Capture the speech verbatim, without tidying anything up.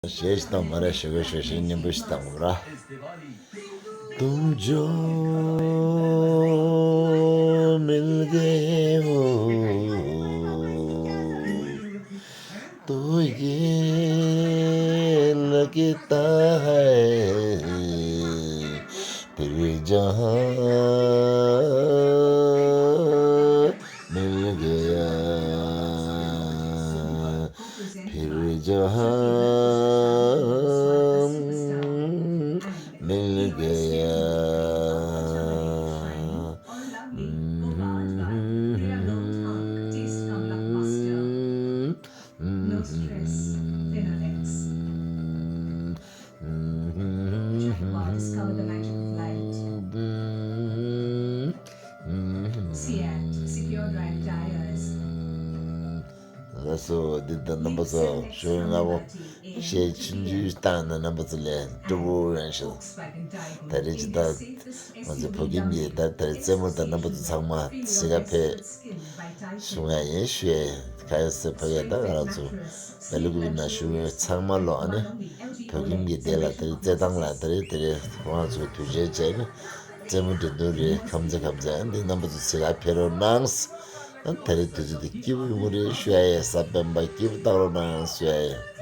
གཞས་ཤིག་བཏང་མ་རེད། ཞོགས་ཀས་ཞོགས་ཞིག་སྙན་པོ་ཞིག་བཏང་དགོས་ར། तुम जो मिल गए हो, तो ये लगता है फिर जहाँ मिल गया, फिर जहाँ मिल गया। No stress, thinner legs. Check while discover the magic of light. Seat, secure drive tires. ལགས་སོ། འདི་ལྟར་རྣམ་པ་ཚོ་ཞོགས་སྔ་པོ་གཞས་ཆུང་ཆུང་བཏང་ན་རྣམ་པ་ཚོ་ལ་སྤྲོ་པོ་ཡང་ཤོད། ད་རེས་ཇི་ལྟར་ང་ཚོ་བོད་ཁྱིམ་གྱི་ད་ད་རེས་རྩེད་མོ་ད་རྣམ་པ་ཚོ་ཚང་མ་གཟིགས་ག་ཕེབས་སོང་ང་ཡིན་ཞུ་ཡ་ཡིན། ག་ཡ་སེ་ཕ་གི་ད་ང་རང་ཚོ་སྦེལ་ཀོབ་ན་བཞུགས་མཁན་ཚང་མ་ལོ། ཨ་ནི་བོད་ཁྱིམ་གྱི་དེ་ལ་ད་རེས་རྩེད་ཐང་ལ་ད་རེས་དེ་རེས་ཁོང་ཚོ་དུས་ཆེན་བྱས་ནས་རྩེད་མོ་འགྲན་བསྡུར་རེད། ཁམས་ཚན་ཁམས་ཚན་འདི་རྣམ་པ་ཚོ་གཟིགས་ག་ཕེབས་རོགས་གནང་། ཨ་ད་རེས་དུས་ཚོད་འདི་སྐྱིད་པོ་ཡོང་གི་རེད་ཞུ་ཡ་ཡིན། གཟའ་སྤེན་པ་སྐྱིད་པོ་བཏང་རོགས་གནང་ཞུ་ཡ་ཡིན།